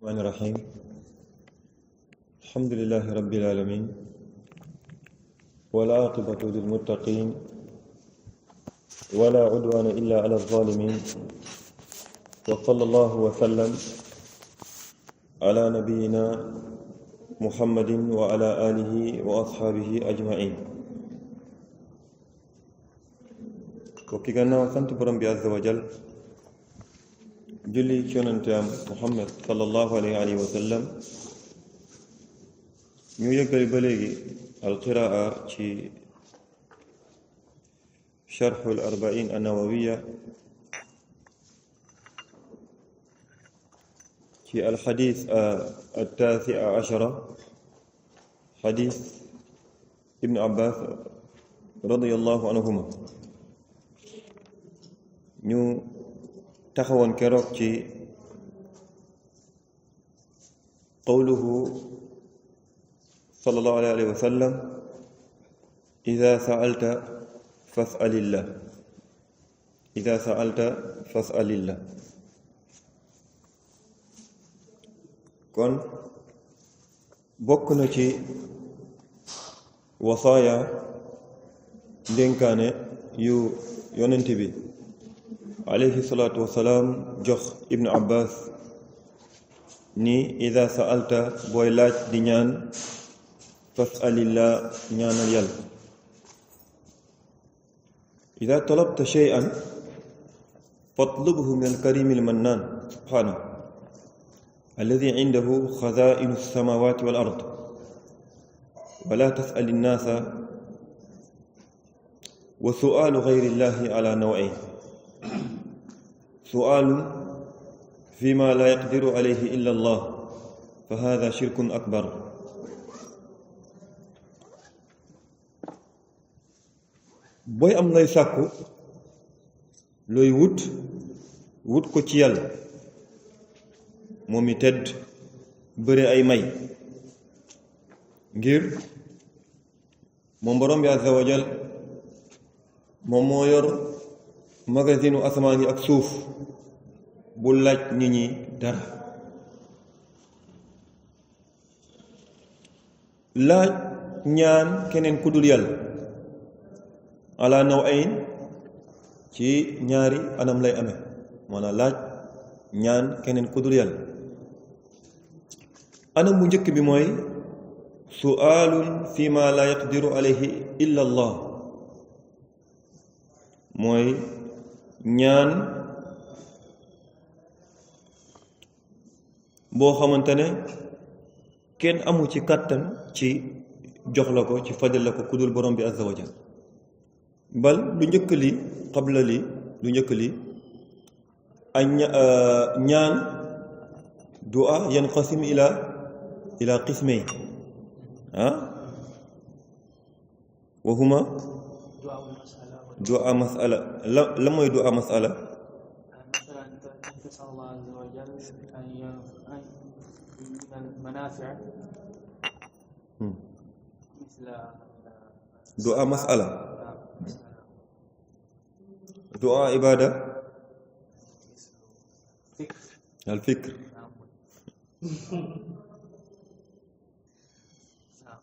الرحمن الرحيم الحمد لله رب العالمين والعاقبة للمتقين ولا عدوان إلا على الظالمين وصلى الله وسلم على نبينا محمد وعلى آله وأصحابه أجمعين وكي كنا سنت برم عز وجل julli ci yonentam Muhammad sallallahu alayhi wa sallam ñu yëggali ba léegi alqiraa ci sharh al-arba'in an-nawawiyya ci alxadis التاسع عشر حديث ابن عباس رضي الله عنهما ñu taxawoon keroog ci qawluhu sallallahu alayhi wa sallam ida sa'alta fas'alillah ida sa'alta fas'alillah kon bokk na ci wasaaya ndénkaane yu yonent bi alayhi salaatu wasalaam jox ibnu abbas ni ida sa'alta booy laaj di ñaan fas'alillah ñaanal yàlla ida talabta shay'an fatlubhu min alkarimi almannan subhanahu alladi indahu khaza'inu alsamawati wal ard wala tas'al an-nasa wa su'alu ghayri llahi ala naw'ayn سؤال فيما لا يقدر عليه إلا الله فهذا شرك أكبر booy am lay sàkku looy wut ko ci yàlla moom mi tedd bëre ay may ngir moom borom bi azza wa jal moom moo yor magasinu asamaan yi ak suuf bu laaj nit ñi dara laaj ñaan keneen ku dul yàlla ala naw ayn ci ñaari anam lay amee maanaam laaj ñaan keneen ku dul yàlla anam bu njëkk bi mooy su'aalun fi ma la yaqdiru alayhi illa allah mooy ñaan boo xamante ne kenn amu ci kàttan ci jox la ko ci fajal la ko ku dul borom bi azza wa jal bal lu njëkk li qabla li lu njëkk li ay ñaan du'a yanqasim ila qismayn wa huma du'a mas'ala la mooy du'a mas'ala مثلا أنت تسأل الله عز وجل أن من المنافع مثل du'a mas'ala du'a ibada الفكر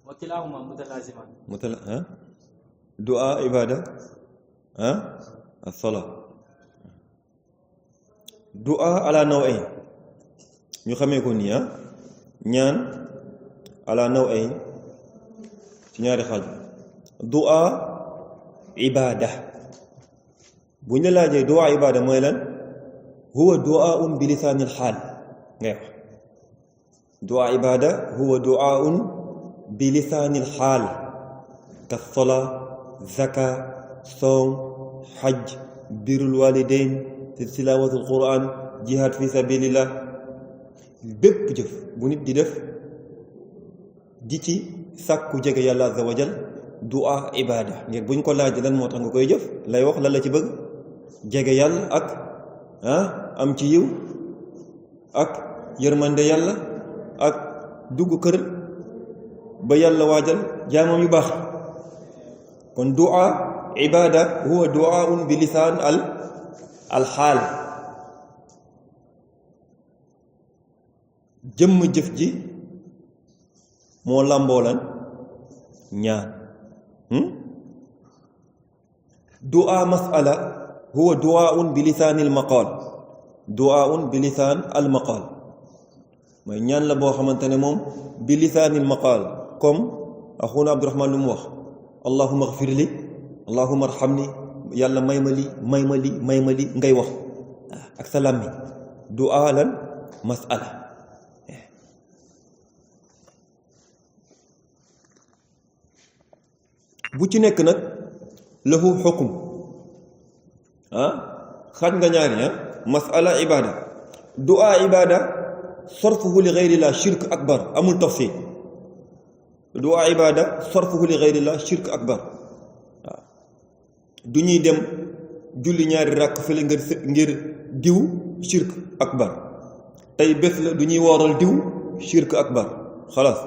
وكلاهما متلازمان du'a ibada الصلاة du'a ala naw'ayn ñu xamee ko nii ñaan ala naw'ayn ci ñaari xaaj du'a ibada bu ñu laajee du'a ibada mooy lan huwa du'a'un bi lisaanil xaal ngay wax du'a ibada huwa du'a'un bi lisaanil xaal ka salaa zaka sawm xaj birul walidayn tilaawatul quran jihaad fi sabilillah bépp jëf bu nit di def di ci sàkku jege yàlla azza wa jal du'a ibada ngir buñ ko laaj lan moo tax nga koy jëf lay wax lan la ci bëgg jege yàlla ak am ci yiw ak yërmande yàlla ak dugg kër ba yàlla waajal jaamam yu baax kon du'a ibada huwa du'aun bi lisaan al xaal jëmm jëf ji moo làmboo lan ñaan du'a mas'ala huwa du'aun bi lisaan al maqal du'aun bi lisaan al maqal mooy ñaan la boo xamante ne moom bi lisaan al maqal comme axuna Abdurahman lu mu wax allahumma ighfir li allahumma arhamni yàlla may ma li ngay wax ak sa làmmiñ du'a lan mas'ala bu ci nekk nag lahu xukm xaaj nga ñaari mas'ala ibada du'a ibada sarfuhu li ghayrillah shirk akbar amul tafsil du'a ibada sarfuhu li ghayrillah shirk akbar waaw du ñuy dem julli ñaari ràkk fële ngir diw shirk akbar tey bés la du ñuy wooral diw shirk akbar xalaas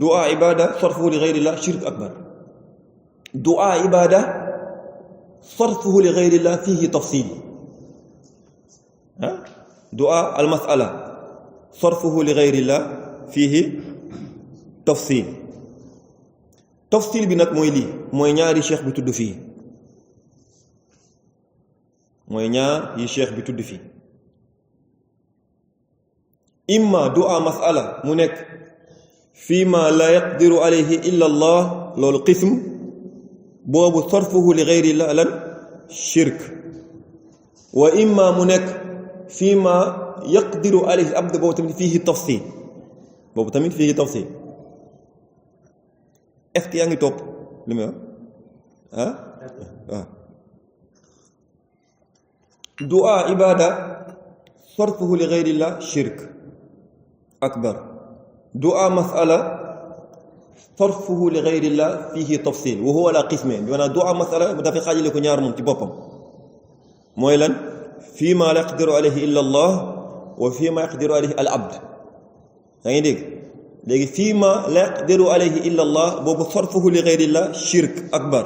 du'a ibada sarfuhu li ghayrillah shirk akbar du'a ibada sarfuhu li ghayrillah fihi tafsil du'a al mas'ala sarfuhu li ghayrillah fihi tafsil tafsil bi nag mooy lii mooy ñaari cheikh bi tudd fii mooy ñaar yi cheikh bi tudd fii imma du'a mas'ala mu nekk fii ma la yaqdiru alayhi illa allah loolu qism boobu sarfuhu li ghayrillah lan shirk wa imma mu nekk fii ma yaqdiru alayhi abd boobu tamit fiihi tafsil boobu tamit fiihi tafsil est-ce que yaa ngi topp li muy wax waaw du'a ibada sarfuhu li ghayrillah shirk akbar du'a mas'ala sarfuhu li ghayrillah fihi tafsil wa huwa la qismayn bi maanaam du'a mas'ala dafay xaajale ko ñaar moom ci boppam mooy lan fii ma la yaqdiru alayhi illa allah wa fii ma yaqdiru alayhi al abd yaa ngi dégg léegi fii ma la yaqdiru alayhi illa allah boobu sarfuhu li ghayrillah shirk akbar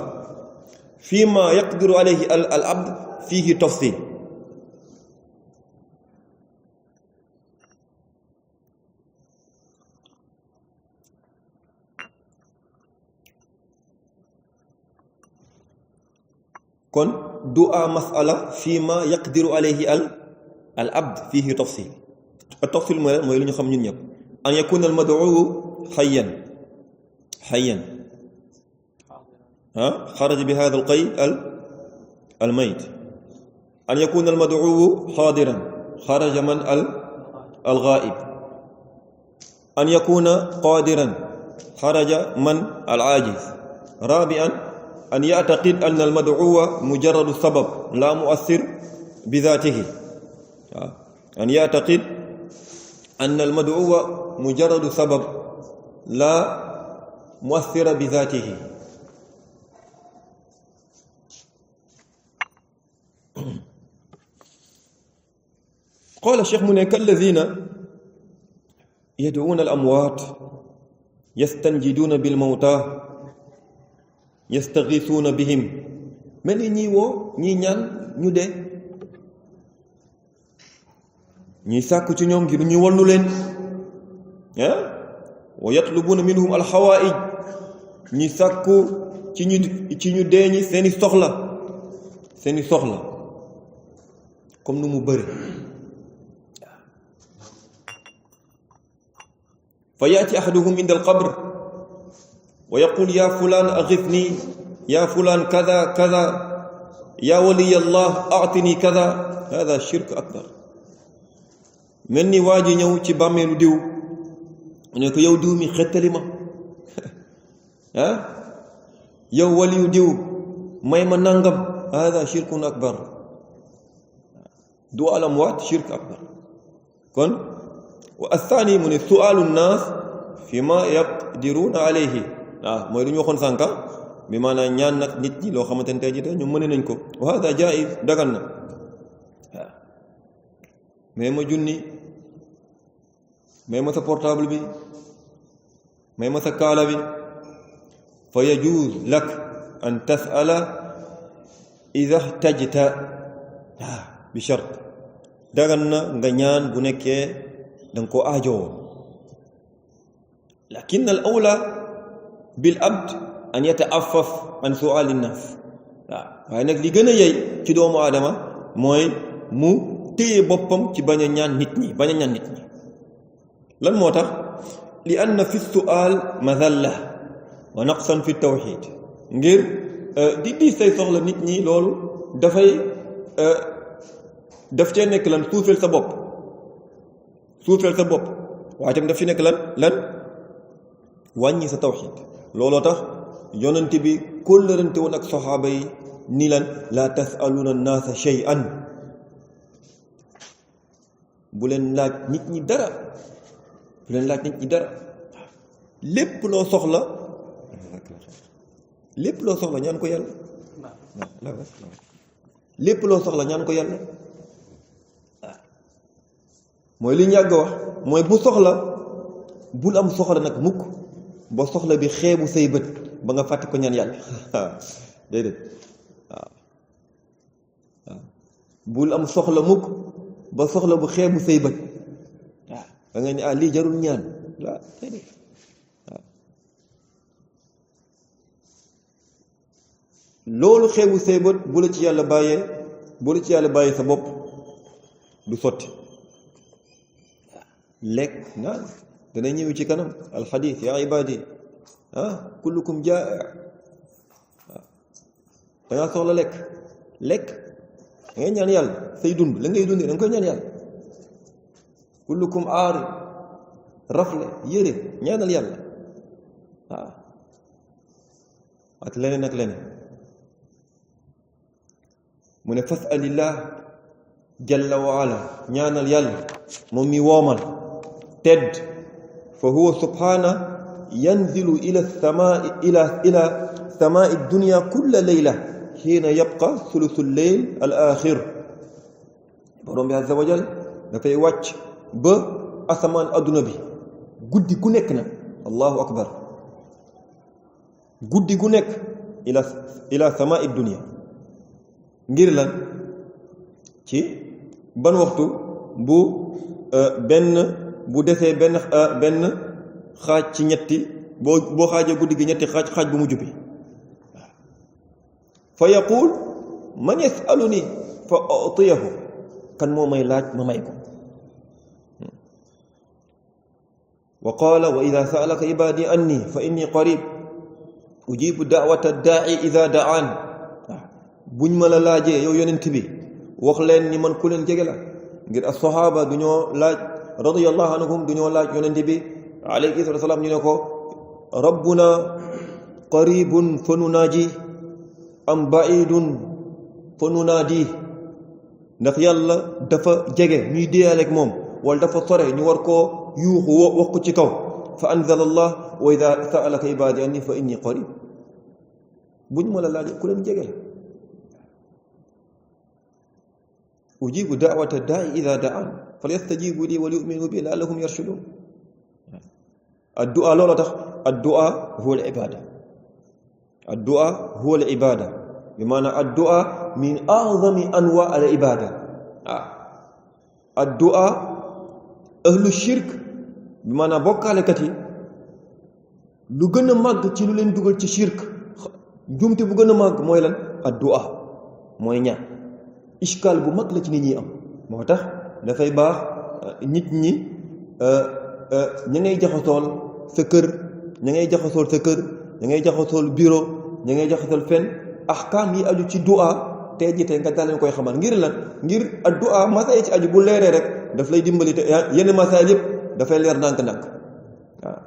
fii ma yaqdiru alayhi al abd fihi tafsil kon du'a mas'ala fii ma yaqdiru alayhi al abd fihi tafsil tafsil mooy lu ñu xam ñun ñëpp an yakuna al mad'u hayyan xaraja bi hada al qayd al mayt an yakuna al mad'u hadiran xaraja man al ghaib an yakuna qadiran xaraja man al ajiz rabi'an أن يعتقد أن المدعو مجرد سبب لا مؤثر بذاته أن يعتقد أن المدعو مجرد سبب لا مؤثر بذاته قال الشيخ من كالذين يدعون الأموات يستنجدون بالموتى yastaghithuna bihim mel ni ñii woo ñii ñaan ñu dee ñii sàkku ci ñoom ngir ñu wallu leen wa yatlubuna minhum alxawaij ñii sàkku ci ñu dee ñi seeni soxla comme nu mu bëri fa yaati ahaduhum inda alqabr wa yaqul ya fulan aghithni ya fulan kada kada ya waliy allah a'tini kada hada shirk akbar mel ni waa ji ñëw ci bàmmeelu diw ne ko yow diw mi xettali ma yow waliyu diw may ma nangam hada shirkun akbar du'a al amwaat shirk akbar kon wa athani mu ne su'alu nnaas fi ma yaqdiruna alayhi mooy lu ñu waxoon sànka bi maanaam ñaan nag nit ñi loo xamante ne tey jii ñu mëne nañ ko wa hada jaiz dagan na mais ma junni mais ma sa portable bi mais ma sa kaala bi fa yajuz lak an tas'ala idha ihtajta bi shart dagan na nga ñaan bu nekkee danga ko aajowoo lakin al awla bil abd an yata'affaf an su'al an-nas waaye nag li gën a yey ci doomu aadama mooy mu téye boppam ci bañ a ñaan nit ñi lan moo tax li anna fi su'al madalla wa naqsan fi tawhid ngir di say soxla nit ñi loolu daf cee nekk lan suufeel sa bopp waaye tam daf ci nekk lan wàññi sa tawhid looloo tax yonent bi kóllërante woon ak saxaaba yi ni lan laa tasaluna naasa shay'an bu leen laaj nit ñi dara lépp loo soxla ñaan ko yàlla lépp loo soxla ñaan ko yàlla mooy li ñu yàgg wax mooy bu soxla bul am soxla nag mukk ba soxla bi xeebu say bët ba nga fàtte ko ñaan yàlla déedéet waaw bul am soxla mukk ba soxla bu xeebu say bët waaw da nga ne lii jarul ñaan waaw déedéet waaw loolu xeebu say bët bu la ci yàlla bàyyee sa bopp du sotti lekk naan dana ñëw ci kanam alxadis yaa ibaadi kullukum jaa'i dangaa soxla lekk da ngay ñaan yàlla say dund la ngay dundee da nga koy ñaan yàlla kullukum aari rafle yére ñaanal yàlla ak leneen mu ne fasalillah jalla wa ala ñaanal yàlla moom mi woomal tedd fa huwa subhana yanzilu ila samaa'i dunya kulla layla xiina yabqa sulusu lleyl al axir borom bi azza wa jal dafay wàcc ba asamaan adduna bi guddi gu nekk na allahu akbar guddi gu nekk ila samaa'i dunya ngir lan ci ban waxtu bu desee benn xaaj ci ñetti boo xaajee guddi gi ñetti xaaj bu mujj bi fa yaqul man yasaluni fa utiyahu kan moo may laaj ma may ko wa qaala wa ida saalaka ibadi anni fa inni qarib ujibu da'wata da'i ida da'an buñ ma la laajee yow yonent bi wax leen ni man ku leen jege la ngir as-sahaaba du ñoo laaj radiyallahu anhum du ñoo laaj yonent bi alayhi salaatu wa salaam ñu ne ko rabbuna qaribun fa nunaaji am ba'idun fa nunaadi ndax yàlla dafa jege ñuy déeyal ak moom wala dafa sore ñu war koo yuuxu wax ko ci kaw fa anzala allah wa ida sa'alaka ibadi anni fa inni qarib buñ ma la laajee ku leen jege la ujibu da'wata da'i idha da'an falyastajibu li wa liyu'minu bi la'allahum yarshudun addu'a loola tax addu'a huwa al-ibada addu'a huwa al-ibada bi maana addu'a min a'zami anwa' al-ibada addu'a ahlu shirk bi maana bokkaalekat yi lu gën a màgg ci lu leen dugal ci shirk jumte bu gën a màgg mooy lan addu'a mooy ñaan iskaal bu mag la ci nit ñi am moo tax dafay baax nit ñi ña ngay jaxasool sa kër ña ngay jaxasool sa kër ña ngay jaxasool bureau ña ngay jaxasool fenn ahkaam yi aju ci du'a tey ji tey nga daal leen koy xamal ngir lan ngir ak du'a masaay ci aju bu leeree rek daf lay dimbali te yenn masaay yëpp dafay leer ndànk-ndànk waaw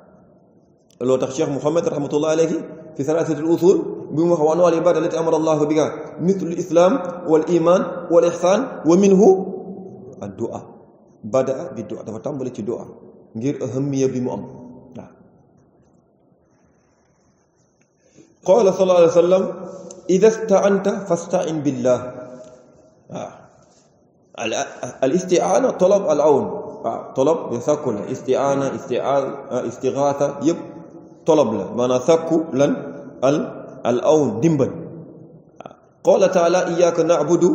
loo tax Cheikh Mouhamed rahmatullah alayhi fi salaasatil usul bi mu wax wa anwaa'ul ibaada allati amara Allahu biha mithlu al-islam wal iman wal ihsan wa minhu ad-du'a bada'a bi du'a dafa tàmbali ci du'a ngir ahamiya bi mu am waaw qaala sallallahu alayhi wa sallam idha ista'anta fasta'in billah waaw al-isti'aana talab al-awn waaw talab ya sàkku la isti'aana istighaatha yëpp talab la maanaam sàkku lan al awn dimbal qaala taala iyyaka na'budu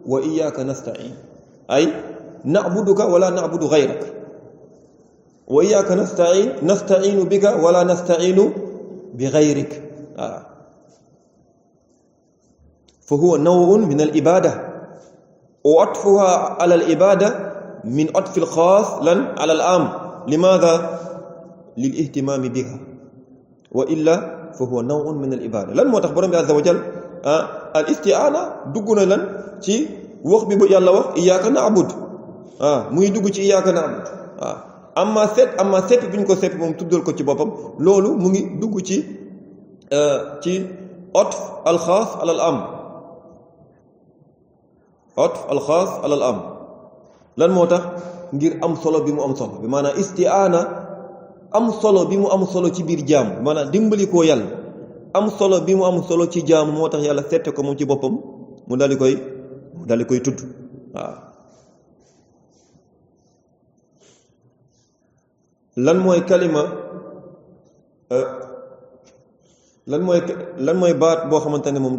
wa iyyaka nasta'in ay na'buduka wala na'budu ghayrak wa iyyaka nasta'inu bika wala nasta'inu bighayrik fa huwa naw'un min al-ibada wa atfuha ala al-ibada min atfi al-khas lan ala al-am limadha lil-ihtimam biha wa illa fa huwa naw'un min al-ibada lan moo tax borom bi azza wa jal al-isti'ana dugg na lan ci wax bi bu yàlla wax iyyaka na'budu muy dugg ci iyyaka na'budu amma sepp bi ñu ko sepp moom tuddal ko ci boppam loolu mu ngi dugg ci atf al-khas ala al-am atf al-khas ala al-am lan moo tax ngir am solo bi mu am solo bi maanaam isti'ana am solo bi mu am solo ci biir jaam maanaam dimbali koo yàlla am solo bi mu am solo ci jaam moo tax yàlla sette ko moom ci boppam mu daldi koy tudd lan mooy kalima lan mooy baat boo xamante ne moom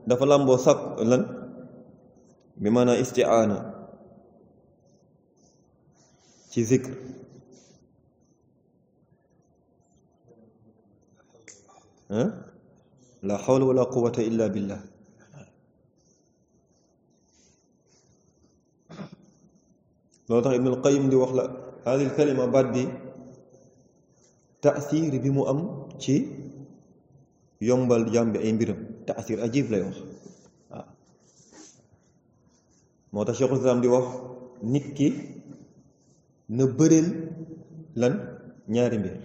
dafa làmboo sàkk lan bi maanaam isti'ana ci zikr la hawla wala quwwata illa billah loolu tax Ibnul Qayyim di wax la hadi kalima baat bi taasir bi mu am ci yombal jaam bi ay mbiram taasir ajib lay wax moo tax Cheikhul Islam di wax nit ki na bëreel lan ñaari mbir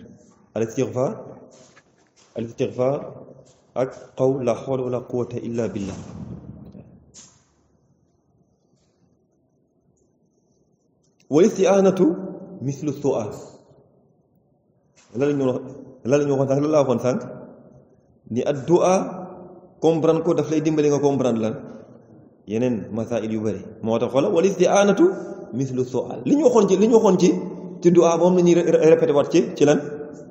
al istighfar ak qawl la hawla wala quwwata illa billah wal isti'anatu mislu su'al la ñu waxoon sànq ni ad-du'a comprendre ko daf lay dimbali nga comprendre lan yeneen masail yu bëri moo tax xoolal wal isti'anatu mislu su'al li ñu waxoon ci du'a moom la ñuy répété waat ci lan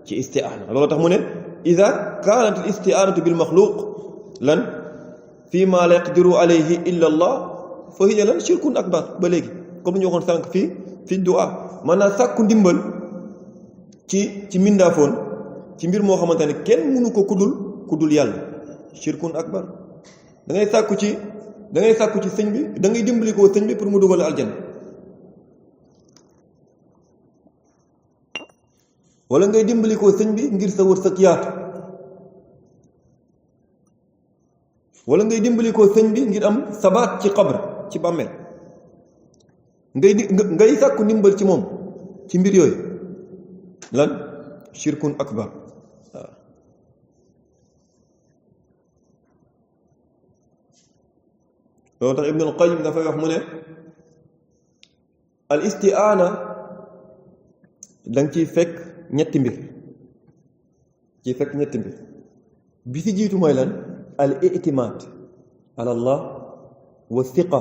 ci isti'ana loolu tax mu ne idha kanat al isti'anatu bil makhluq lan fi ma la yaqdiru alayhi illa Allah fa hiya lan shirkun akbar ba léegi comme li ñu waxoon sànq fi du'a maanaam sàkku ndimbal ci mindaafoon ci mbir moo xamante ne kenn mënu ko kudul yàlla shirkun akbar da ngay sàkku ci sëñ bi da ngay dimbali koo sëñ bi pour mu dugal aljanna wala ngay dimbali koo sëñ bi ngir sa wërsëg yaatu wala ngay dimbali koo sëñ bi ngir am sabaat ci xabr ci bàmmeel ngay sàkku ndimbal ci moom ci mbir yooyu lan shirkun akbar loolu tax Ibnul Qayyim dafay wax mu ne al isti'ana danga ciy fekk ñetti mbir bi ci jiitu mooy lan al i'timaad ala Allah wa thiqa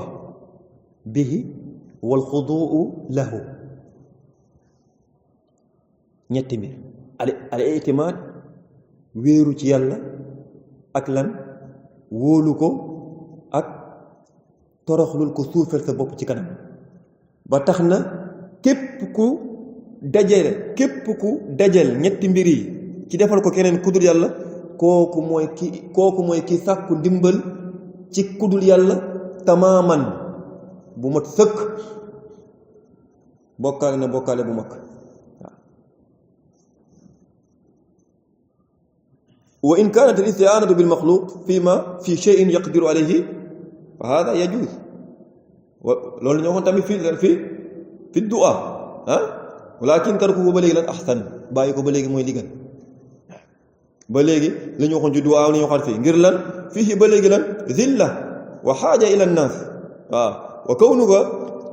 bihi wal xudu'u lahu ñetti mbir al i'timaad wéeru ci yàlla ak lan wóolu ko ak toroxlul ko suufeel sa bopp ci kanam ba tax na képp ku dajal ñetti mbir yi ci defal ko keneen kudul yàlla kooku mooy ki sàkku ndimbal ci kudul yàlla tamaaman bu mat sëkk bokkaale bu mag wa in kaanat al isti'aanatu bil maxluuq fi shay'in yaqdiru alayhi fa hada yajuz loolu ñoo xoon tamit fi du'a walakin tarkuhu ba léegi lan ahsan bàyyi ko ba léegi mooy li gën ba léegi la ñu waxoon ci du'a la ñu waxaat fii ngir lan fii ba léegi lan zilla wa xaaja ila nnaas wa kawnuka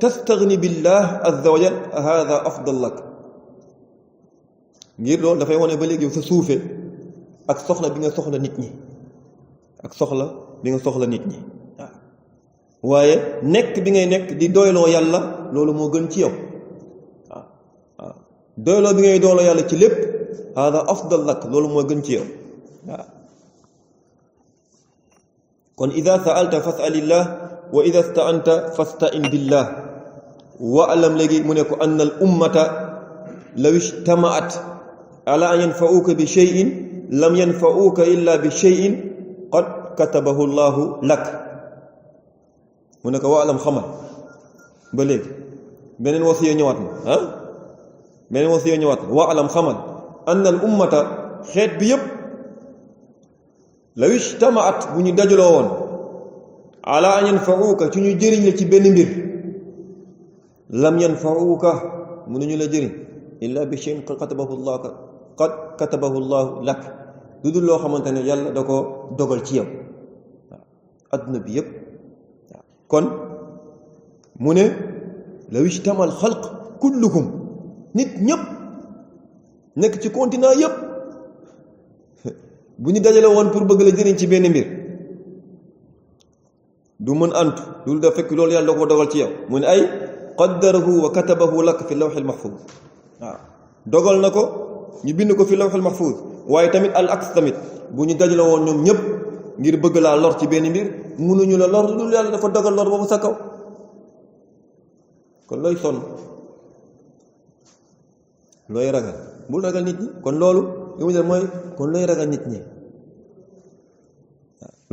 tastaghni billah azza wa jal hada afdal lak ngir loolu dafay wane ba léegi yow sa suufe ak soxla bi nga soxla nit ñi waaye nekk bi ngay nekk di doyloo yàlla loolu moo gën ci yow doyloo bi ngay doyloo yàlla ci lépp hada afdal lak loolu moo gën ci yow kon ida sa'alta fas'alillah wa ida sta'anta fasta'in billah waalam léegi mu ne ko anna al ummata law ijtamaat ala an yanfa'uka bi shay'in lam yanfa'uka illa bi shay'in qad katabahu llahu lak mu ne ko waalam xamal ba léegi beneen wasiya ñëwaat na beneen wasiya ñëwaat na waalam xamal anna al ummata xeet bi yépp law ijtamaat bu ñu dajaloo woon ala an yanfa'uka ci ñu jëriñ la ci benn mbir lam yanfa'uka mënuñu la jëriñ illa bi shay'in qad katabahu llahu lak lu dul loo xamante ne yàlla da ko dogal ci yow waaw adduna bi yépp waaw kon mu ne law ijtama al xalq kulluhum nit ñépp nekk ci continent yépp bu ñu dajale woon pour bëgg la jëriñ ci benn mbir du mën antu loolu da fekk loolu yàlla da ko dogal ci yow mu ne ay qaddarahu wa katabahu lak fi lawhil mahfuz waaw dogal na ko ñu bind ko fi lawhil mahfuz waaye tamit al aks tamit bu ñu dajale woon ñoom ñëpp ngir bëgg laa lor ci benn mbir mënuñu la lor loolu yàlla dafa dogal lor boobu sa kaw kon looy sonn looy ragal bul ragal nit ñi kon loolu li mu ne mooy kon looy ragal nit ñi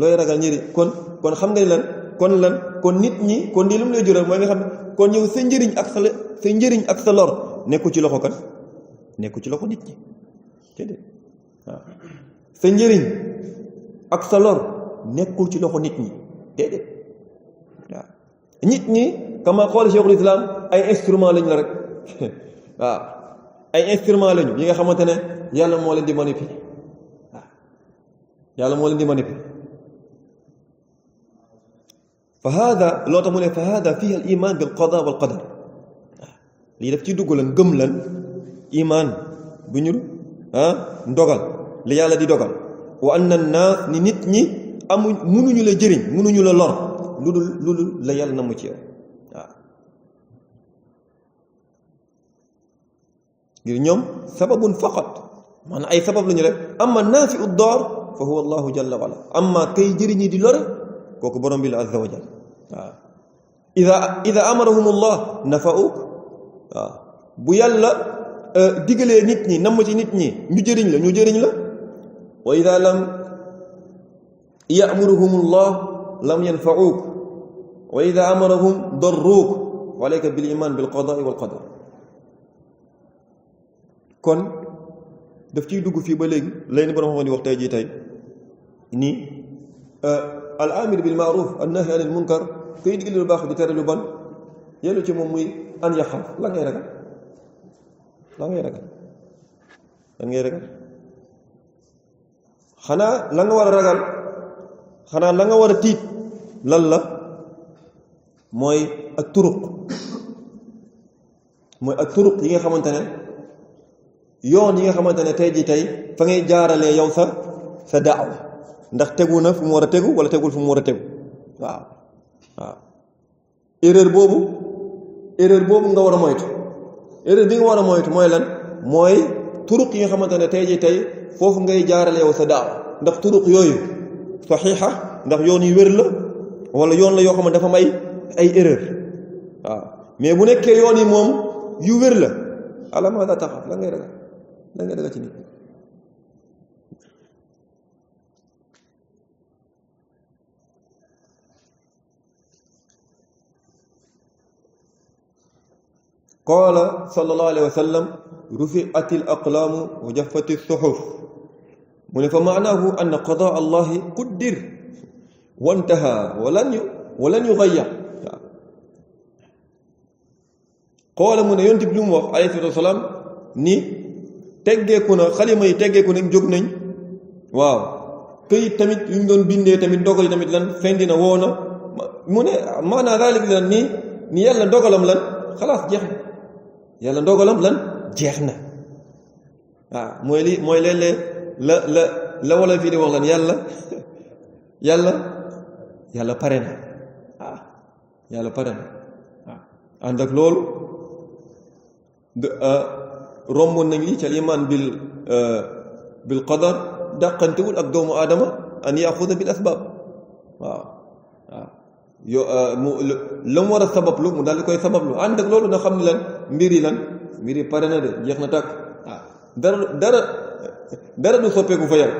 looy ragal ñi kon xam nga ni lan kon nit ñi kon lii lu mu lay jural mooy nga xam ne kon yow sa njëriñ ak sa lor nekku ci loxo kan nekku ci loxo nit ñi déedéet waaw sa njëriñ ak sa lor nekkul ci loxo nit ñi déedéet waaw nit ñi kama xool Cheikhul Islam ay instrument lañu la rek waaw ay instrument lañu yi nga xamante ne yàlla moo leen di manipuler waaw yàlla moo leen di manipuler fa hada loo tax mu ne fa hada fihi al iman bil qada wal qadar lii daf ci dugg lan gëm lan iman bu ñu ndogal li yàlla di dogal wa anna an-nas ni nit ñi mënuñu la jëriñ mënuñu la lor lu dul la yàlla na mu ci yow waaw ngir ñoom sababun faqat maanaam ay sabab lañu rek amma nafi'u ad-dar fa huwa allahu jalla wa ala amma kay jëriñi di lore kooku borom bi la azza wa jalla waaw ida amarahum allah nafa'uk waaw bu yàlla digalee nit ñi namm ci nit ñi ñu jëriñ la wa ida lam ya'muruhum allah lam yanfa'uk wa ida amarahum darruk wa alayka bil iman bil qada'i wal qadar kon daf ciy dugg fii ba léegi léegi borom xam di wax tey jii tey ni al amir bil ma'ruf an nahy anil munkar koy digle lu baax di tere lu bon yellu ci moom muy an yaxaf la ngay ragal xanaa la nga war a ragal xanaa la nga war a tiit lan la mooy ak turuq yi nga xamante ne yoon yi nga xamante ne tey jii tey fa ngay jaaralee yow sa daawa ndax tegu na fu mu war a tegu wala tegul fu mu war a tegu waaw erreur boobu nga war a moytu erreur bi nga war a moytu mooy lan mooy turuq yi nga xamante ne tey jii tey foofu ngay jaarale yow sa daawa ndax turuq yooyu saxiixa ndax yoon yu wér la wala yoon la yoo xam ne dafa may ay erreur waaw mais bu nekkee yoon yi moom yu wér la ala maa daa taxaw la ngay ragal ci nit qaala sallallahu alayhi wa sallam rufi'at al aqlaamu wa jaffat as suhuf mu ne fa maanaahu anna qadaa allahi quddir wa intaha walan yughayyar qaala mu ne yonent bi lu mu wax alayhi salaatu wa salaam ni teggeeku na xalima yi teggeeku nañ jóg nañ waaw këyit tamit yu ñu doon bindee tamit dogal yi tamit lan fendi na woo na mu ne maanaa daalik lan ni yàlla dogalam lan xalaas jeex na yàlla ndogalam lan jeex na waaw mooy léeg-léeg la wala fii di wax lan yàlla pare na waaw yàlla pare na waaw ànd ak loolu romboon nañ li ca limaan bil qadar dàqantewul ak doomu aadama an yaxuda bil asbaab waaw yo la mu war a sabablu mu daal di koy sabablu ànd ak loolu na xam ni lan mbir yi pare na de jeex na tàkk dara du soppeeku fa yàlla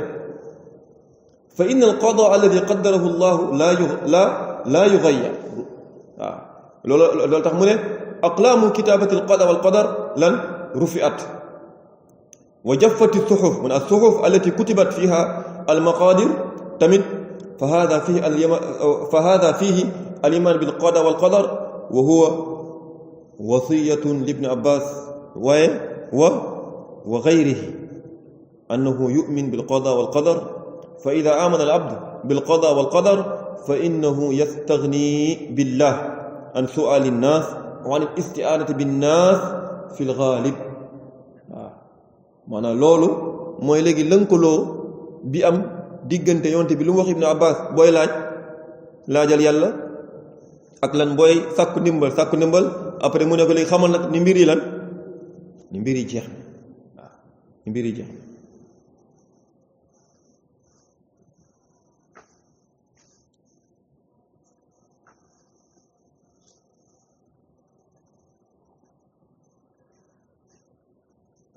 fa inna al qada alladi qaddarahu llahu laa yughayya loolu tax mu ne aqlaamu kitaabati al qada wal qadar lan rufi'at wa jaffati suxuf mun as suxuf allati kutibat fiha al maqadir tamit fa hada fihi al iman bil qada wal qadar wa huwa wasiyatun li ibni abbas wa ghayrihi annahu yu'min bil qada wal qadar fa idha amana al abd bil qada wal qadar fa innahu yastaghni billah an su'ali an-nas wa an al-isti'anati bin-nas fi al-ghalib maanaam loolu mooy léegi lënkaloo bi am diggante yonte bi lu mu wax Ibnu Abbas booy laajal yàlla ak lan booy sàkku ndimbal après mu ne ko léegi xamal nag ni mbir yi jeex waaw ni mbir yi jeex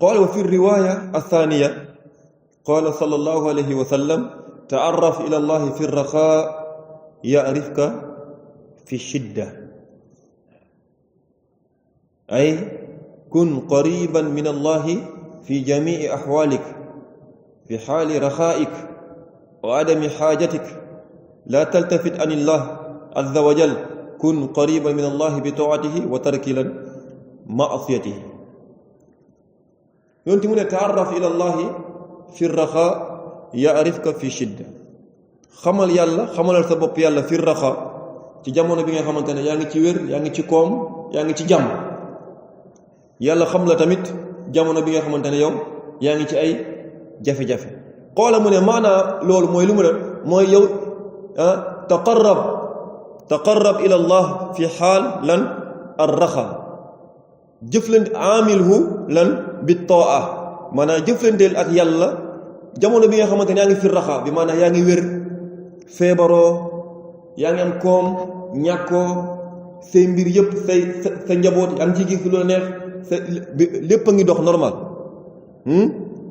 قال وفي الرواية الثانية قال صلى الله عليه وسلم تعرف إلى الله في الرخاء يعرفك في الشدة أي كن قريبا من الله في جميع أحوالك في حال رخائك وعدم حاجتك لا تلتفت عن الله عز وجل كن قريبا من الله بطاعته وترك معصيته yonti mu ne taarraf ila allahi fi raxa yaarifka fi shidda xamal yàlla xamalal sa bopp yàlla fi raxa ci jamono bi nga xamante ne yaa ngi ci wér yaa ngi ci koom yaa ngi ci jàmm yàlla xam la tamit jamono bi nga xamante ne yow yaa ngi ci ay jafe-jafe xoola mu ne maanaa loolu mooy lu mu ne mooy yow taqarrab ila allah fi xaal lan ar raxa jëflante amilhu lan bi toa maanaam jëflanteel ak yàlla jamono bi nga xamante ne yaa ngi fi raxa bi maanaam yaa ngi wér feebaroo yaa ngi am koom ñàkkoo say mbir yëpp sa njaboot yaa ngi ciy gis lu la neex sa lépp a ngi dox normal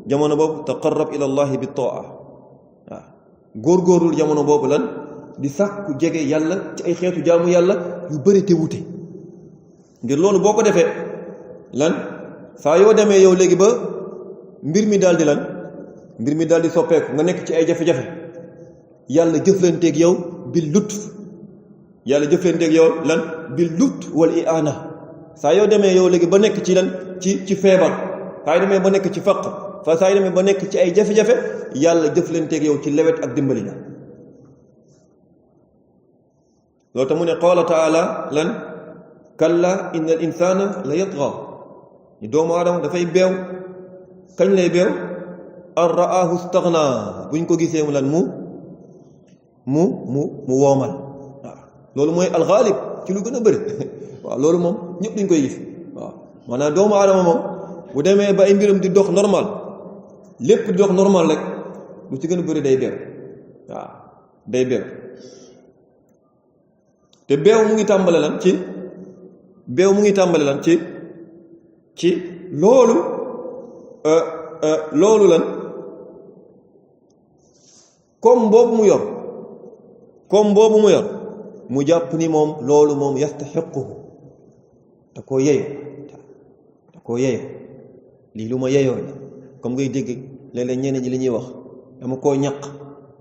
jamono boobu taqarrab ila allahi bi toa waaw góorgóorlu jamono boobu lan di sàkku jege yàlla ci ay xeetu jaamu yàlla yu bëri te wute ngir loolu boo ko defee lan saa yoo demee yow léegi ba mbir mi daal di soppeeku nga nekk ci ay jafe-jafe yàlla jëflanteeg yow bil lutf yàlla jëflanteeg yow lan bil lutf wal i'ana saa yoo demee yow léegi ba nekk ci lan ci feebar saa yoo demee ba nekk ci faq saa yoo demee ba nekk ci ay jafe-jafe yàlla jëflanteeg yow ci lewet ak dimbali la loolu tax mu ne qaala taala lan kalla inna al insana la yatgha ni doomu aadama dafay beew kañ lay beew an ra'ahu staghna buñ ko gisee mu lan mu woomal waaw loolu mooy alxaalib ci lu gën a bëri waaw loolu moom ñëpp duñ koy gis waaw maanaam doomu aadama moom bu demee ba ay mbiram di dox normal lépp di dox normal rek lu ci gën a bëri day beew waaw day beew te beew mu ngi tàmbale lan ci loolu lan comme boobu mu yor mu jàpp ni moom loolu moom yastaxiquhu da koo yeyo lii lu ma yeyoo la comme ngay dégg léeg-léeg ñeneen ñi li ñuy wax dama koo ñaq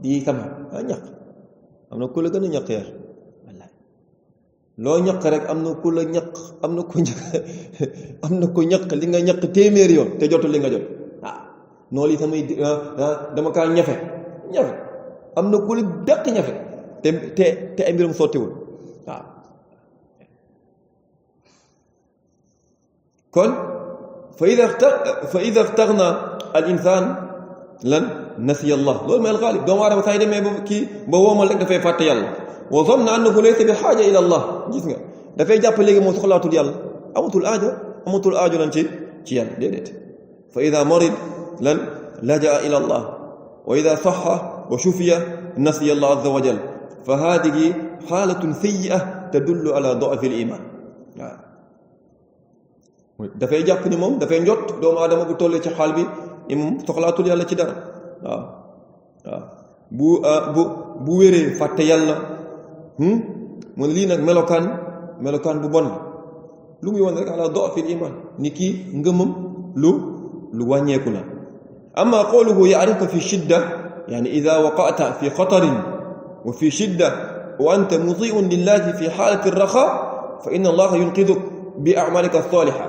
di sama ñaq am na ku la gën a ñaq yar loo ñaq rek am na ku la ñaq am na ko ñaq li nga ñaq téeméeri yoon te jotul li nga jot noonu li samay dama kaa ñafe am na ku la dàq ñafe te ay mbiram sottiwul waaw kon fa ida staghna al insan lan nasiya allah loolu mooy alxaalib doomu aadama saa yi demee ba woomal rek dafay fàtte yàlla wa zanna annahu laysa bi xaaja ila allah gis nga dafay jàpp léegi moo soxlaatul yàlla amatul aajo lan ci yàlla déedéet fa ida marid lan lajaa ila allah wa ida saxa wa shufiya nasiya allah azza wa jal fa haadihi xaalatun sayyi'a tadullu ala da'fi al-iman waaw dafay jàpp ni moom dafay njot doomu aadama bu tollee ci xaal bi moom soxlaatul yàlla ci dara waaw waaw bu wéree fàtte yàlla mu ne lii nag melokaan bu bon la lu muy wan rek ala da'fi al-iman ni kii ngëmam lu wàññeeku la amma qawluhu ya'rifuka fi shidda yani idha waqa'ta fi khatarin wa fi shidda wa anta muti'un lillahi fi halati ar-raxa fa inna allaha yunqiduk bi a'malika as-salihah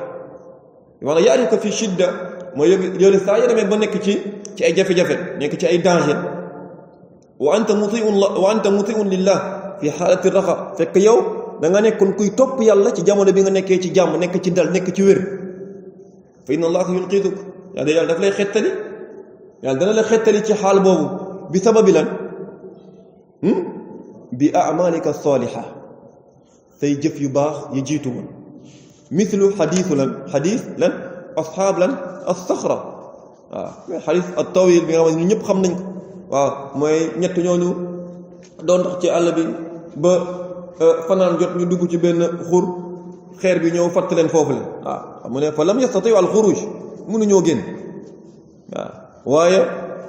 wala ya'rifuka fi shidda mooy yow saa yoo demee ba nekk ci ay jafe-jafe nekk ci ay danger wa anta muti'un lillah fi halati ar-raxa fekk yow da nga nekkoon kuy topp yàlla ci jamono bi nga nekkee ci jàmm nekk ci dal nekk ci wér fa inna allaha yunqiduk yàlla daf lay xettali yàlla dana la xettali ci xaal boobu bi sababi lan bi a'malika saliha say jëf yu baax yi jiitu woon mislu xadiisu lan asxaab lan as-saxra waaw xadiis at-tawil bi nga xam ne ñëpp xam nañ ko waaw mooy ñett ñooñu doon tax ci àll bi ba fanaan jot ñu dugg ci benn xur xeer bi ñëw fatt leen foofu leen waaw mu ne fa lam yastati al-xuruj mënuñoo génn waaw waaye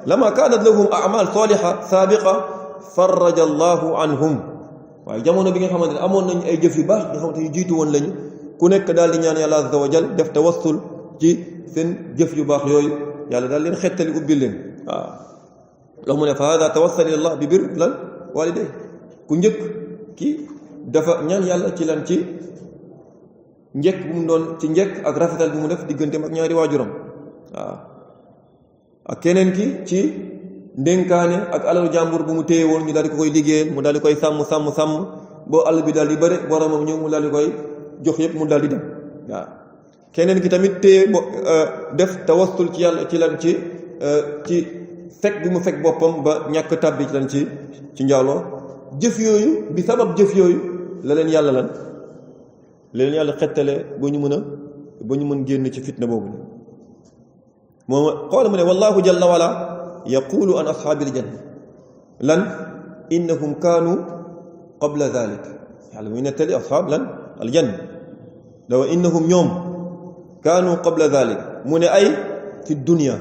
lama kaanat lahum a'mal saliha sabiqa faraja allahu anhum waaye jamono bi nga xamante ne amoon nañu ay jëf yu baax nga xamante yu jiitu woon lañu ku nekk daal di ñaan yàlla azza wa jal def tawassul ci seen jëf yu baax yooyu yàlla daal leen xettali ubbil leen waaw loolu mu ne fa hada tawassal ila allah bi bir lan waliday ku njëkk ki dafa ñaan yàlla ci lan ci njëkk bu mu doon ci njëkk ak rafetal bi mu def digganteem ak ñaari waajuram waaw ak keneen ki ci ndénkaane ak alalu jàmbur bu mu téye woon ñu daal di ko koy liggéeyal mu daal di koy sàmm boo àll bi daal di bëre boromam ñëw mu daal di koy jox yëpp mu daal di dem waaw keneen ki tamit téye def tawassul ci yàlla ci lan ci fekk bi mu fekk boppam ba ñàkk tàbbi ci lan ci njaaloo jëf yooyu bi sabab jëf yooyu la leen yàlla xettale ba ñu mën génn ci fitna boobu moom qaala mu ne wallahu jalla wala yaqulu an ashaabil janna lan innahum kaanu qabla dhalik yàlla muy nettali ashaab lan aljanna law innahum ñoom kaanu qabla dhalik mu ne ay fi dunya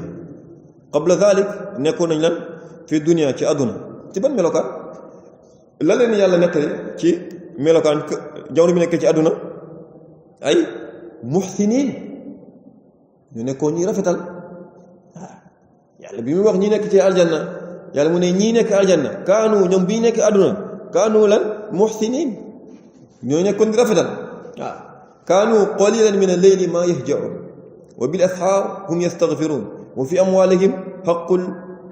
qabla dhalik nekkoon nañ lan fi dunya ci àdduna ci ban melokaan la leen yàlla nettali ci melokaan jamono bi nekkee ci àdduna ay muhsinin ñu nekkoon ñi rafetal yàlla bi muy wax ñi nekk ci aljanna yàlla mu ne ñii nekk aljanna kaanu ñoom bi ñu nekk àdduna kaanu lan muhsinin ñoo nekkoon di rafetal waaw kaanu qalilan min al-layli ma yahja'un wa bil ashaar hum yastaghfirun wa fi amwalihim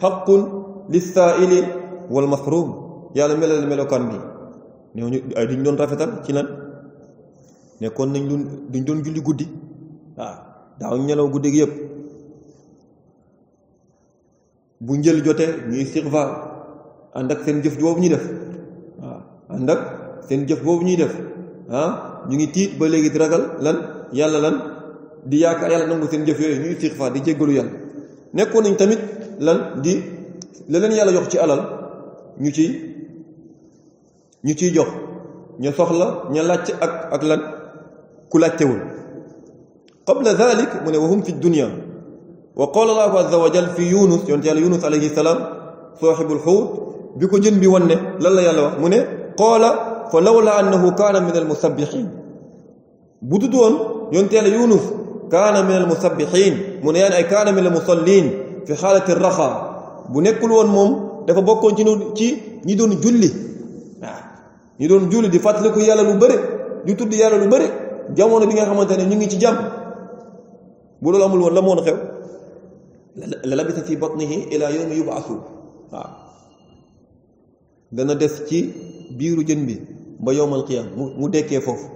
haqqun lis-sa'ili wal mahrum yàlla melal melokaan bi ñooñu ay duñ doon rafetal ci lan nekkoon nañ duñ doon julli guddi waaw daaw ñelaw guddi gi yëpp bu njël jotee ñuy istighfar ànd ak seen jëf boobu ñuy def waaw ànd ak seen jëf boobu ñuy def ñu ngi tiit ba léegi di ragal lan yàlla lan di yaakaar yàlla nangu seen jëf yooyu ñuy istighfar di jéggalu yàlla nekkoon nañ tamit lan di la leen yàlla jox ci alal ñu ciy jox ña soxla ña laajte ak lan ku laajtewul qabla dhalik mu ne wa hum fi dunya wa qala allahu azza wa jal fi yunus yonte yàlla yunus alayhi salaam saaxibul xuut bi ko jën bi wanne lan la yàlla wax mu ne qaala fa lawla annahu kaana min almusabbihin bu dut woon yonte yàlla yunus kaana min almusabbihin mu ne yaani ay kaana min almusallin fi xaalati raxa bu nekkul woon moom dafa bokkoon ci ñi doon julli waaw ñi doon julli di fàttaliku yàlla lu bëri di tudd yàlla lu bëri jamono bi nga xamante ne ñu ngi ci jàmm bu loolu amul woon la moon xew la labisa fi batnihi ila yawmi yub'asu waaw dana des ci biiru jën bi ba yawmal qiyam mu dekkee foofu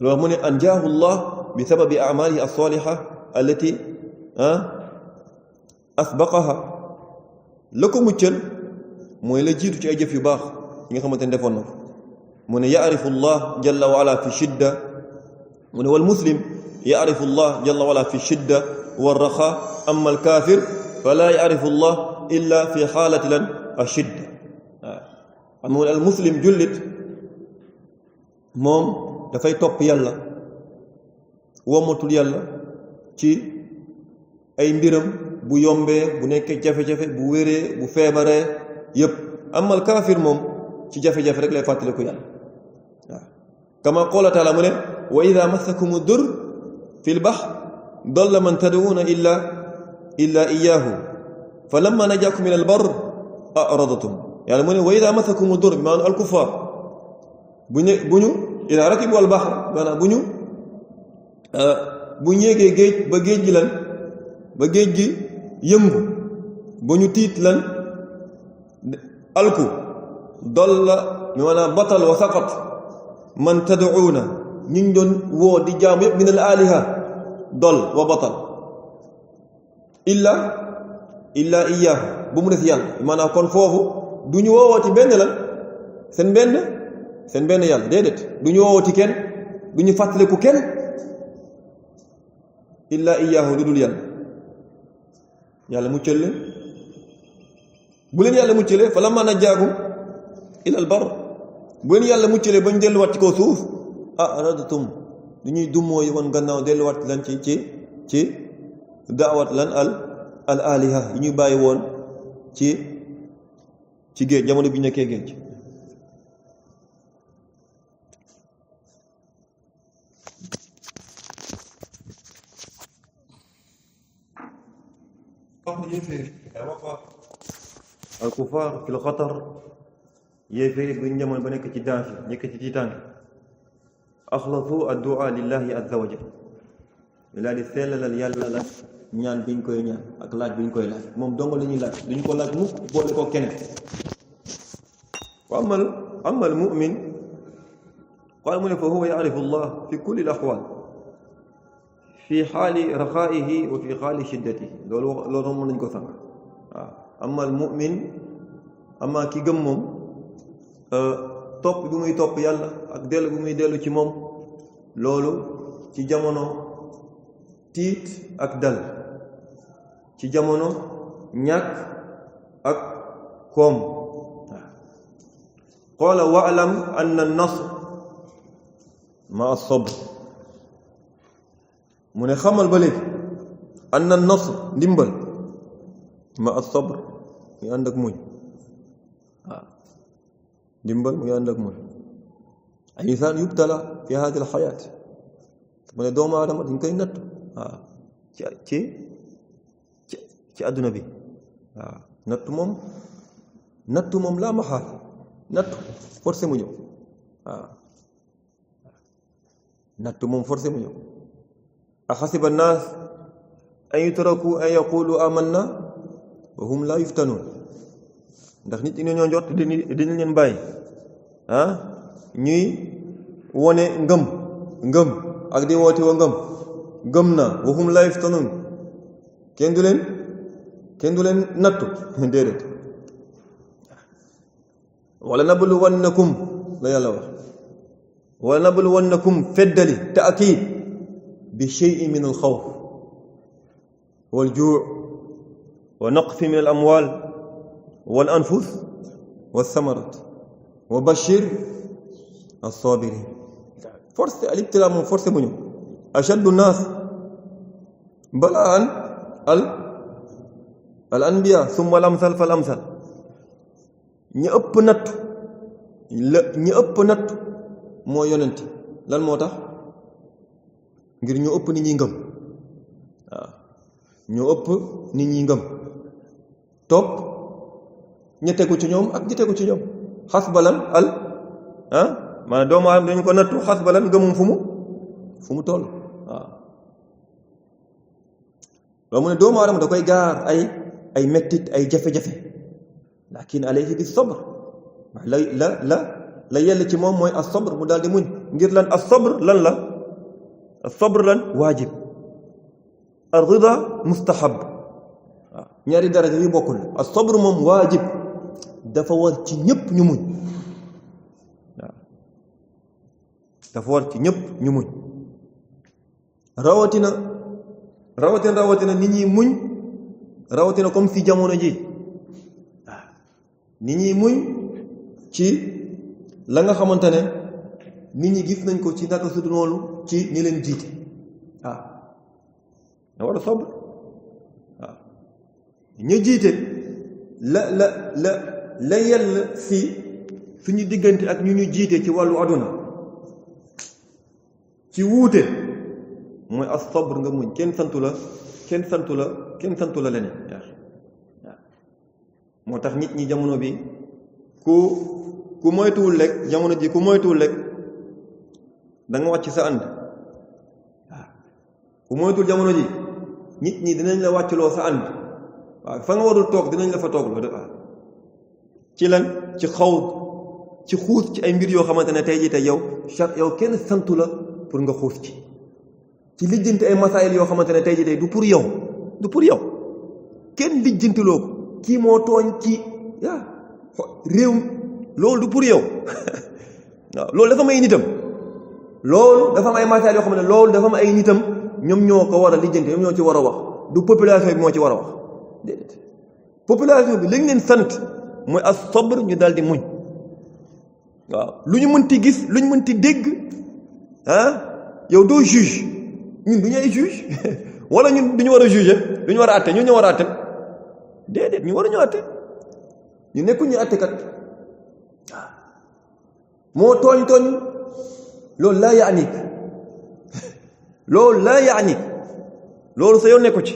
loolu mu ne anjaahu llah bi sababi a'malihi as-saliha allati asbaqaha la ko muccal mooy la jiitu ci ay jëf yu baax yi nga xamante ne defoon na ko mu ne yaarifu llah jalla wa ala fi shidda mu ne wal muslim yaarifu llah jalla wa ala fi shidda wal raxa amma al kaafir fala yaarifu llah illa fi xaalati lan ashidda waaw xam nga al muslim jullit moom dafay topp yàlla womatul yàlla ci ay mbiram bu yombee bu nekkee jafe-jafe bu wéree bu feebaree yépp amal kaafir moom ci jafe-jafe rek lay fàttaliku yàlla waaw kama qaala taala mu ne wa ida massakumu dur fi lbahr dalla man tad'uuna illa iyaahu fa lamma najaakum min albar a'radatum yàlla mu ne wa ida massakumu dur maanaam alkuffar bu ñu ida rakibu albahr maanaam bu ñu yéegee géej ba géej gi lan ba géej gi yëngu ba ñu tiit lan alku dalla maanaam batal wa saqat man tad'uuna ñu doon woo di jaamu yëpp min al aliha dol wa batal illa iyaahu bu mu des yàlla maanaam kon foofu du ñu woowooti benn lan seen benn yàlla déedéet du ñu woowooti kenn du ñu fàttaliku kenn illa iyaahu lu dul yàlla muccal leen bu leen yàlla muccalee fa lammaa najjaakum ilal barr bu leen yàlla muccalee bañ delluwaat ci kaw suuf a'radtum lu ñuy dummooyu woon gannaaw delluwaat lan ci daawat lan al aliha yi ñuy bàyyi woon ci géej jamono bi ñu nekkee géej al kufaar fil xatar yéeféeri bu ñu jamono ba nekk ci danger nekk ci tiitaange axlasu addu'a lillahi azza wa jalla laa di sellalal yàlla la ñaan biñ koy ñaan ak laaj biñ koy laaj moom dong la ñuy laaj duñ ko laaj mukk boole ko keneen wa amal mu'min qaala mu ne fa huwa ya'rifu allah fi kulli al ahwal fi xaali raxaa'ihi wa fi xaali shiddatihi loolu mën nañ ko sànq waaw amal mu'min ama ki gëm moom topp bi muy topp yàlla ak dellu bi muy dellu ci moom loolu ci jamono tiit ak dal ci jamono ñàkk ak koom qaala wa'lam anna an-nasr ma'a as-sabr mu ne xamal ba léegi anna an-nasr ndimbal ma'a as-sabr muy ànd ak muñ waaw ndimbal muy ànd ak muñ ay insaan yubtala fi hadihi al-xayaat mu ne doomu aadama dañ koy natt waaw ci àdduna bi waaw nattu moom laa maxaal nattu forcé mu ñëw waaw nattu moom forcé mu ñëw axasiba annaas an yutraku an yaqulu amanna wa hum laa yuftanuun ndax nit ñi ñoo njort dina leen bàyyi ñuy wone ngëm ak di woote wa ngëm na wa hum laa yuftanuun kenn du leen nattu déedéet wala nabluwannakum la yàlla wax wala nabluwannakum feddali taakid bi shay'in min al-xawf wal juu' wa naqsin min al-amwal wal anfus was samarat wa bashir as-sabirin forcé al-ibtila moom forcé mu ñëw ashaddu naas balaan al anbiya summa al-amsal fal amsal ñi ëpp nattu moo yonent lan moo tax ngir ñu ëpp nit ñi ngëm waaw ñu ëpp nit ñi ngëm topp ñi tegu ci ñoom ak ñi tegu ci ñoom xas balan maanaam doomu aadama dañu ko nattu xas balan ngëmum fu mu toll waaw loolu mu ne doomu aadama da koy gaar ay mettit ay jafe-jafe lakin alayhi bi sabr la yell ci moom mooy as sabr mu daal di muñ ngir lan as sabr lan la as sabr lan waajib ar rida mustahab waaw ñaari daraja yu bokkul as sabr moom waajib dafa war ci ñëpp ñu muñ waaw dafa war ci ñëpp ñu muñ rawatina nit ñi muñ rawatina comme si jamono ji nit ñi muñ ci la nga xamante ne nit ñi gis nañ ko ci naka su noonu ci ñi leen jiite waaw da war a sabr waaw ñu jiite la yell si suñu diggante ak ñu ñu jiite ci wàllu aduna ci wuute mooy as sabr nga muñ kenn santu la leneen waaw moo tax nit ñi jamono bi ku moytuwul rek jamono ji ku moytuwul rek da nga wàcc sa ànd waaw ku moytuwul jamono ji nit ñi dinañ la wàcculoo sa ànd waaw fa nga warul toog dinañ la fa toog loo dafa ci lan ci xaw ci xuus ci ay mbir yoo xamante ne tey jii tey yow kenn santu la pour nga xuus ci lijjanti ay masaayil yoo xamante ne tey jii tey du pour yow kenn lijjantiloo ko kii moo tooñ kii réew loolu du pour yow waaw loolu dafa am ay nitam loolu dafa am ay masaayil yoo xam ne loolu dafa am ay nitam ñoom ñoo ko war a lijjanti ñoom ñoo ci war a wax du population bi moo ci war a wax déedéet population bi li ñu leen sant mooy as sabr ñu daal di muñ waaw lu ñu mënti gis lu ñu mënti dégg yow doo juge ñun du ñu ay juge wala ñun du ñu war a juger du ñu war a àtte ñun ñu war a àtte déedéet ñu war a ñu àtte ñu nekkul ñu àttekat moo tooñ loolu laa yaanik loolu sa yoon nekku ci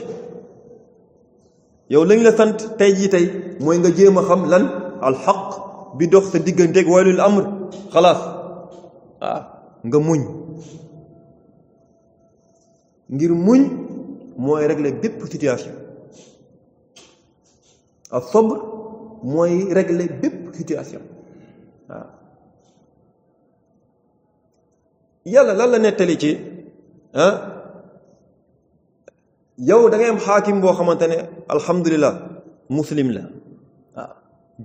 yow lañ la sant tey jii tey mooy nga jéem a xam lan alxaq bi dox sa digganteeg walul amr xalaas nga muñ ngir muñ mooy régler bépp situation ak sabr mooy régler bépp situation waaw yàlla lan la nettali ci yow da ngay am xaakim boo xamante ne alhamdulilah muslim la waaw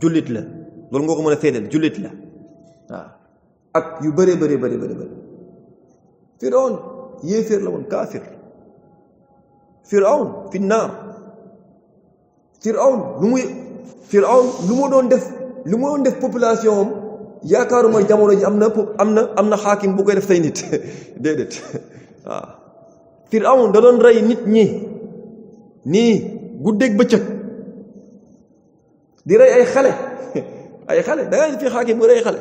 jullit la loolu nga ko mën a seedeel jullit la waaw ak yu bëree bëri Firawna yéeféer la woon kaafir Firawna fi naar Firawna lu mu doon def population am yaakaaruma jamono ji am na xaakim bu koy def say nit déedéet waaw Firawna da doon rey nit ñi nii guddeeg bëccëg di rey ay xale da ngay fi xaakim bu rey xale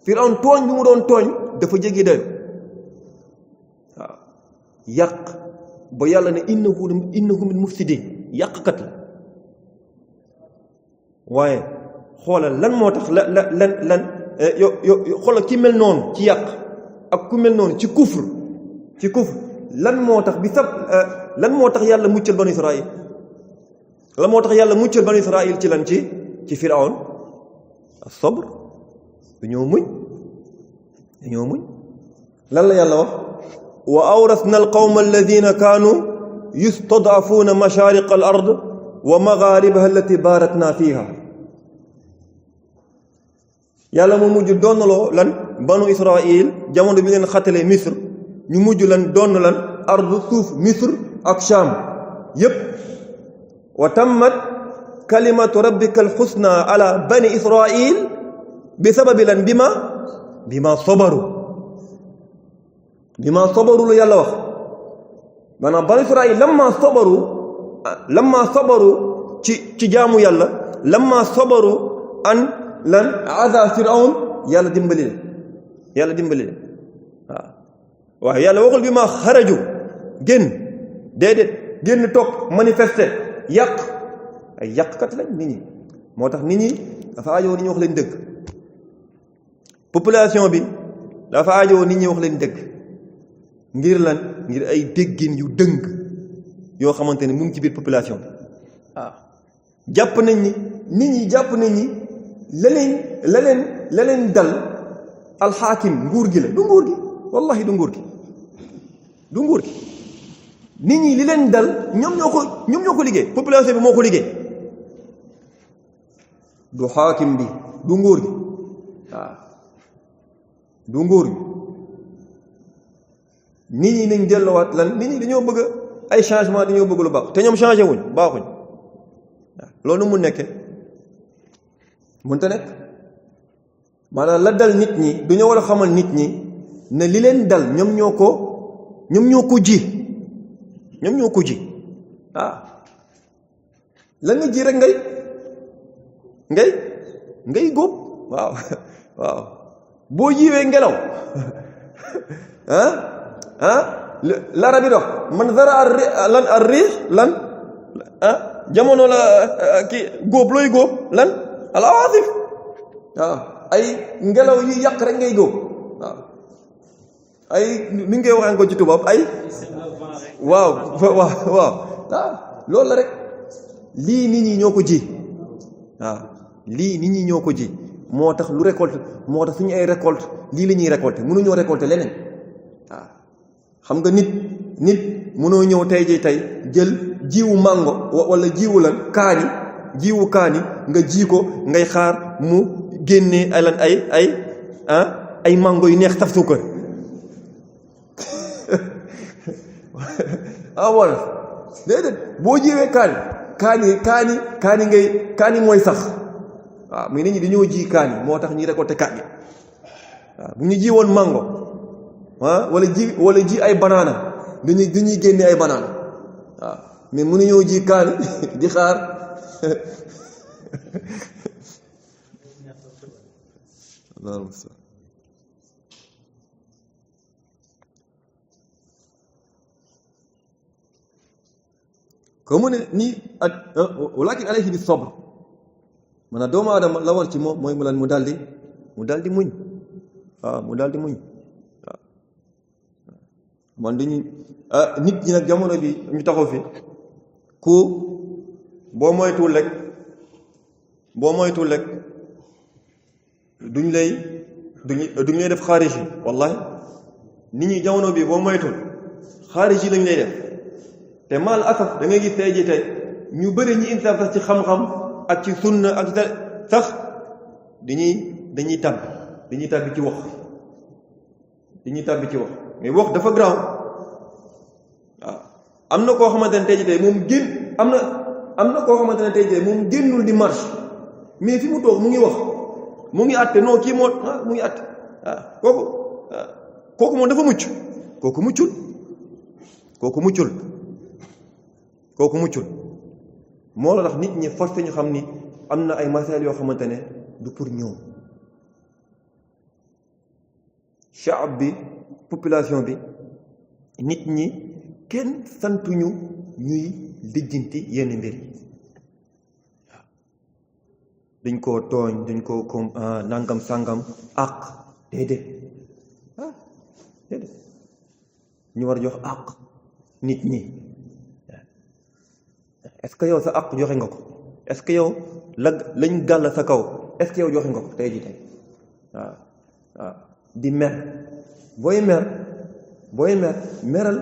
Firawna tooñ bi mu doon tooñ dafa jéggi dayo waaw yàq ba yàlla ne innahu min mufsidin yàqkat la waaye xoolal lan moo tax lan xoolal ki mel noonu ci yàq ak ku mel noonu ci kufr lan moo tax yàlla muccal banu Israil lan moo tax yàlla muccal banu Israil ci lan ci Firawna as-sabr dañoo muñ lan la yàlla wax wa awrasna alqawma alladina kaanu yustad'afuuna mashaariqa al ard wa magharibaha allati barakna fiha yàlla moo mujj doonnaloo lan banu Israil jamono bi leen xatalee Misr ñu mujj lan doon lan ardu suuf Misr ak Sham yépp wa tammat kalimatu rabbika alxusna ala bani Israil bi sababi lan bima sabaru lu yàlla wax maanaam bani Israil lamma sabaru ci jaamu yàlla lamma sabaru an lan aza Firawn yàlla dimbali leen waaw yàlla waxul bi ma xaraju génn toog manifester yàq ay yàqkat lañ nit ñi moo tax nit ñi dafa aajowoo nit ñi wax leen dëgg population bi dafa aajowoo nit ñi wax leen dëgg ngir lan ngir ay déggin yu dëng yoo xamante ne mu ngi ci biir population bi waaw jàpp nañ ni nit ñi jàpp nañ ni la leen dal alxaakim nguur gi la du nguur gi wallahi du nguur gi nit ñi li leen dal ñoom ñoo ko liggéey population bi moo ko liggéey du xaakim bi du nguur gi waaw du nguur gi nit ñi nañ delluwaat lan nit ñi dañoo bëgg ay changement dañoo bëgg lu baax te ñoom changé wuñ baaxuñ waaw loolu mu nekke mënta nekk maanaam la dal nit ñi dañoo war a xamal nit ñi ne li leen dal ñoom ñoo ko ji la nga ji rek ngay góob waaw boo jiwee ngelaw lara bi dox man zara lan ar-rih lan jamono la ki góob looy góob lan al-awaasif waaw ay ngelaw yi yàq rek ngay góob waaw ay ni ngay waxee ko ci tubaab ay waaw loolu la rek lii nit ñi ñoo ko ji waaw lii nit ñi ñoo ko ji moo tax lu récolte moo tax suñu ay récolte lii la ñuy récolter mënuñoo récolter leneen waaw xam nga nit mënoo ñëw tey jël jiwu mango wala jiwu lan jiwu kaani nga ji ko ngay xaar mu génnee ay lan ay mango yu neex saf suukar wala déedéet boo jiwee kaani mooy sax waaw mais nit ñi dañoo ji kaani moo tax ñuy récolter kaani waaw bu ñu ji woon mango wala ji ay banaana dañuy génne ay banaana waaw mais mënuñoo ji kaani di xaar comme ne nii walakin alayhi bis sabr maanaam doomu aadama la war ci moom mooy mu daldi muñ waaw mu daldi muñ waaw man dañuy nit ñi nag jamono bi ñu taxaw fi ku boo moytuwul rek duñ lay def xaarij yi wallahi nit ñi jamono bi boo moytuwul xaarij yi lañ lay def te mal asaf da ngay gis tey ñu bëri ñi insaaf sax ci xam-xam ak ci sunna ak sax dañuy tàbbi ci wax mais wax dafa garaaw waaw am na koo xamante ne tey moom am na koo xamante ne tey moom génnul di marche mais fi mu toog mu ngi wax mu ngi àtte non kii moo mu ngi àtte kooku moom dafa mucc kooku muccul moo la tax nit ñi forcé ñu xam ni am na ay masail yoo xamante ne du pour ñoom shaab bi population bi nit ñi kenn santuñu ñuy lijjanti yenn mbir waaw dañ koo tooñ dañ koo comme nangam sangam àq déedéet ñu war a jox àq nit ñi est-ce que yow sa àq joxe nga ko est-ce que yow lañ gàll sa kaw est-ce que yow joxe nga ko tey waaw di mer booy meral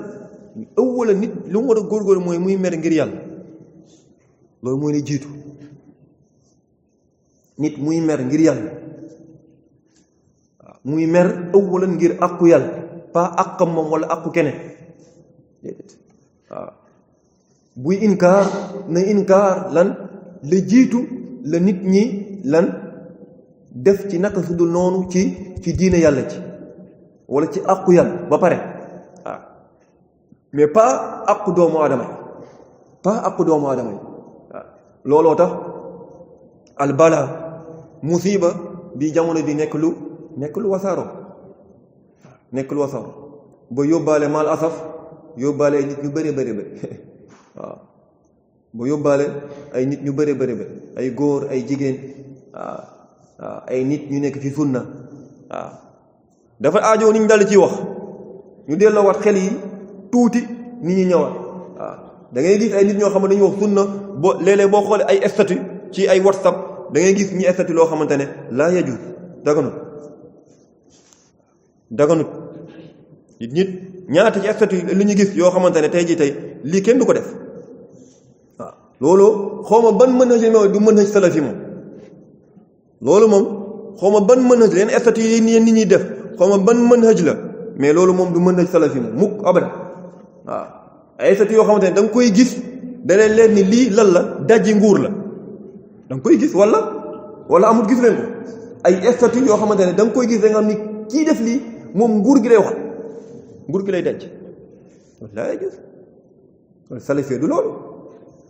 ëwwala nit lu mu war a góorgóorlu mooy muy mer ngir yàlla loolu mooy li jiitu nit muy mer ngir yàlla waaw muy mer ëwwala ngir àqu yàlla pas àqam moom wala àqu keneen déedéet waaw buy inkaar lan la jiitu la nit ñi lan def ci naka su dul noonu ci diine yàlla ci wala ci àqu yàlla ba pare waaw mais pas àqu doomu aadama yi waaw looloo tax albala musiba bi jamono bi nekk lu wasaaro ba yóbbaale mal asaf yóbbaale nit ñu bëri waaw ba yóbbaale ay nit ñu bëri ay góor ay jigéen waaw ay nit ñu nekk ci sunna waaw dafa aajoo niñ dal ci wax ñu delloo wat xel yi tuuti nit ñi ñëwaat waaw da ngay gis ay nit ñoo xam ne dañuy wax sunna boo léeg-léeg boo xoolee ay statut ci ay WhatsApp da ngay gis ñi statut loo xamante ne laa yajuz daganut nit ñaata ci statut li ñu gis yoo xamante ne tey lii kenn du ko def waaw loolu xawma ban manhaj la du manhaj salafi moom loolu moom xawma ban manhaj la yenn statut yi nit ñi def xawma ban manhaj la mais loolu moom du manhaj salafi moom mukk abada waaw ay statut yoo xamante ne da nga koy gis da leen leer ni lii lan la dajji nguur la da nga koy gis wala wala amul gis leen ko ay statut yoo xamante ne da nga koy gis da nga xam ni kii def lii moom nguur gi lay wax nguur gi lay denc wallaahi gis salafie du loolu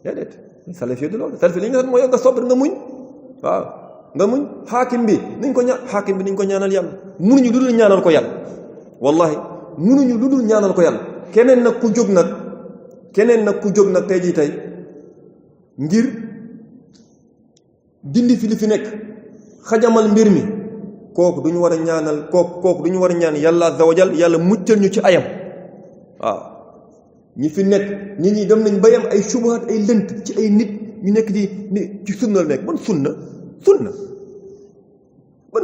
déedéet salafie du loolu salafie li nga xam mooy nga sopp nga muñ waaw nga muñ xaakim bi niñ ko ñaanal yàlla munuñu lu dul ñaanal ko yàlla wallahi munuñu lu dul ñaanal ko yàlla keneen nag ku jóg nag tey jii tey ngir dindi fi li fi nekk xajamal mbir mi kooku duñu war a ñaanal kooku duñu war a ñaan yàlla azza wa jal yàlla muccal ñu ci ayam waaw ñi fi nekk nit ñi dem nañ bayam ay subahat ay lënt ci ay nit ñu nekk ni ci sunna la nekk ban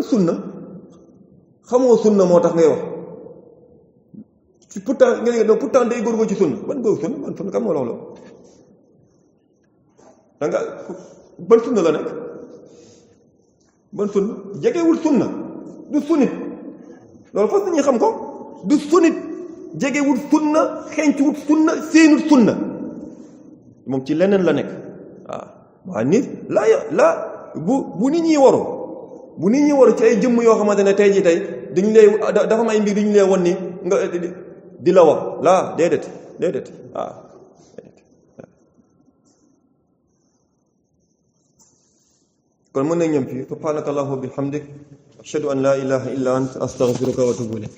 sunna xamoo sunna moo tax ngay wax ci pourtant day góorgóorlu ci sunna ban sunna kam moo la wax loolu danga ban sunna la nekk ban sunna jegewul sunna du sunnit loolu fas nañu xam ko du sunnit jegewul sunna xeeñciwut sunna seenut sunna moom ci leneen la nekk waa nit la bu nit ñi waru ci ay jëmm yoo xamante ne tey jii tey dañu lay dafa am ay mbir dañu lay won ni nga di la wax laa déedéet kon mën nañ ñëm fii subhanaka allahumma bihamdik ashhadu an la ilaha illa anta astaghfiruka wa atubu ilayk